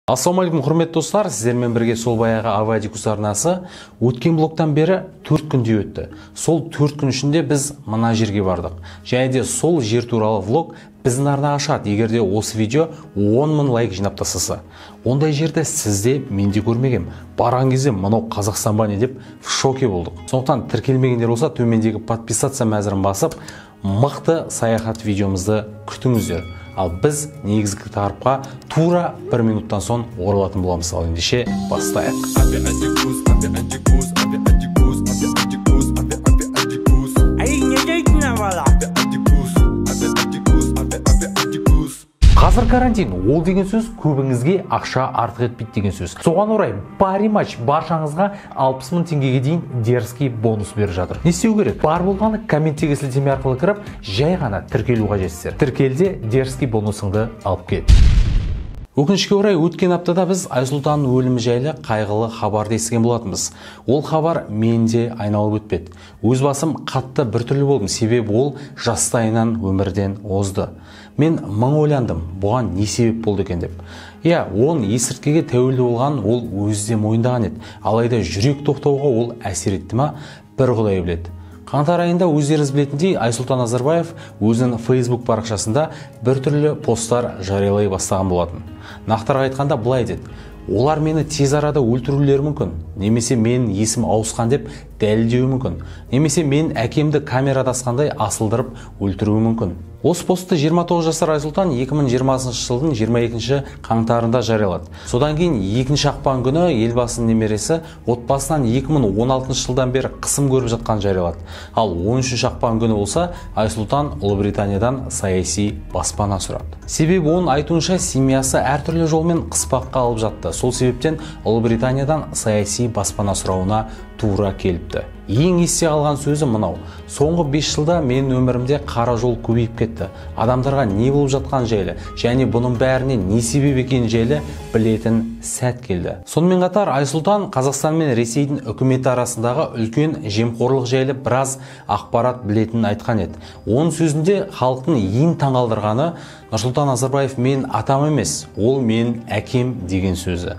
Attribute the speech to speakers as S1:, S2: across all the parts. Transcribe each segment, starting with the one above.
S1: Ассалаумағалейкум, құрметті достар, сіздермен бірге сол баяғы Авадикус арнасы. Өткен блоктан бері 4 күндей өтті. Сол 4 күн ішінде біз мына жерге бардық. Және де сол жер туралы влог біздің арнаға шығады, егер де осы видео 10 мың лайк жинап тастаса. Ондай жерді сіз де, мен де көрмегем. Барған кезде мынау Қазақстан ба не деп в шоке болдық. Сондықтан тіркелмегендер болса, төмендегі подписаться мәзірін басып, мықты саяхат видеомызды күтіңіздер. Ал біз негізгі тақырыпқа тура 1 минуттан соң оралатын боламыз. Ал ендеше бастайық.
S2: Ай, не дейтін бала?
S1: Қазір карантин, ол деген сөз көбіңізге ақша артық етпейді деген сөз. Соған орай Париматч баршаңызға 60 мың теңгеге дейін дерзкий бонус беріп жатыр. Не істеу керек? Бар болғаны комменттегі сілтеме арқылы кіріп, жай ғана тіркелу қажетсіздер. Тіркелде дерзкий бонусыңды алып кет. Өкінішке орай, өткен аптада біз Айсұлтанның өлімі жайлы қайғылы хабарды естіген болатынбыз. Ол хабар менде айналып өтпеді. Өз басым қатты біртүрлі болдым, себебі ол жастайынан өмірден озды. Мен мың ойландым, бұған не себеп болды екен деп. Иә, оның есірткіге тәуелді болғанын ол өзі де мойындаған еді. Алайда жүрек тоқтауға ол әсер етті ма, бір Құдай біледі. Қаңтар айында өздеріңіз білетіндей, Айсұлтан Назарбаев өзінің Facebook парақшасында біртүрлі посттар жариялай бастаған болатын. Нақтырақ айтқанда былай деді: олар мені тез арада өлтірулері мүмкін, немесе мен есім ауысқан деп дәлелдеуі мүмкін, немесе мен әкемді камерада асқандай асылдырып өлтіруі мүмкін. Осы постты 29 жасар Айсұлтан 2020 жылдың 22 қаңтарында жариялады. Содан кейін 2 ақпан күні елбасының немересі отбасынан 2016 жылдан бері қысым көріп жатқанын жариялады. Ал 13 ақпан күні болса, Айсұлтан Ұлыбританиядан саяси баспана сұрады. Себебі оның айтуынша семьясы әртүрлі жолмен қыспаққа алып жатты. Сол себептен Ұлыбританиядан саяси баспана сұрауына тура келіпті. Ең есте қалған сөзі мынау: соңғы 5 жылда менің өмірімде қара жол көбейіп кетті. Адамдарға не болып жатқан жайлы және бұның бәріне не себеп екені жайлы білетін сәт келді. Сонымен қатар Айсұлтан Қазақстан мен Ресейдің үкіметі арасындағы үлкен жемқорлық жайлы біраз ақпарат білетінін айтқан еді. Оның сөзінде халықтың ең таңғалдырғаны Нұрсұлтан Назарбаев мен атам емес, ол мен әкем деген сөзі.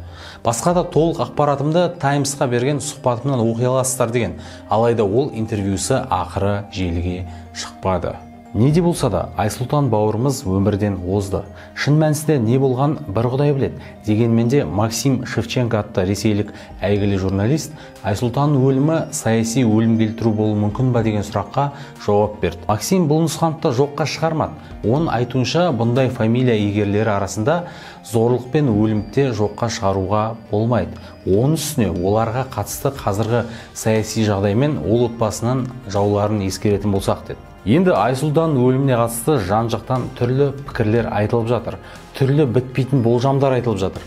S1: Басқа да толық ақпаратымды Таймсқа берген сұхбатымнан оқи аласыздар деген. Алайда ол интервьюсы ақыры желіге шықпады. Не де болса да, Айсұлтан бауырымыз өмірден озды. Шын мәнісінде не болған бір Құдай біледі. Дегенмен де Максим Шевченко атты ресейлік әйгілі журналист Айсұлтанның өлімі саяси өлім келтіру болуы мүмкін ба деген сұраққа жауап берді. Максим бұл нұсқаны да жоққа шығармады. Оның айтуынша, бұндай фамилия иегерлері арасында зорлық пен өлімді жоққа шығаруға болмайды. Оның үстіне оларға қатысты қазіргі саяси жағдаймен ол отбасының жауларын ескеретін болсақ деді. Енді Айсұлтанның өліміне қатысты жан-жақтан түрлі пікірлер айтылып жатыр, түрлі бітпейтін болжамдар айтылып жатыр.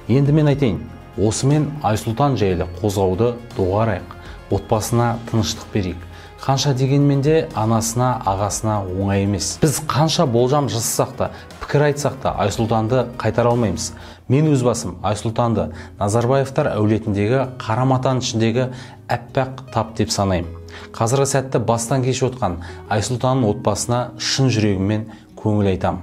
S1: Енді мен айтайын, осымен Айсұлтан жайлы қозғауды доғарайық, отбасына тыныштық берейік. Қанша дегенмен де анасына, ағасына оңай емес. Біз қанша болжам жасасақ та, пікір айтсақ та Айсұлтанды қайтара алмаймыз. Мен өз басым Айсұлтанды Назарбаевтар әулетіндегі қара матаның ішіндегі аппақ тап деп санаймын. Қазіргі сәтті бастан кешіп отқан Айсұлтанның отбасына шын жүрегіммен көңіл айтамын.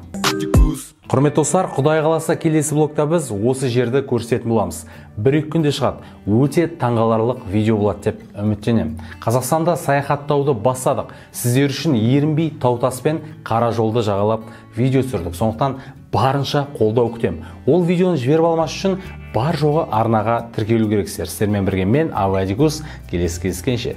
S1: Құрметті достар, Құдай қаласа келесі блогта біз осы жерді көрсететін боламыз. 1-2 күнде шығады. Өте таңғаларлық видео болады деп үміттенемін. Қазақстанда саяхаттауды бастадық. Сіздер үшін ерінбей тау-тас пен қара жолды жағалап видео түсірдік. Сондықтан барынша қолдау күтемін. Ол видеоны жіберіп алмас үшін бар жоғы арнаға тіркелу керексіздер. Сіздермен бірге мен, Авадикус, келесі кездескенше.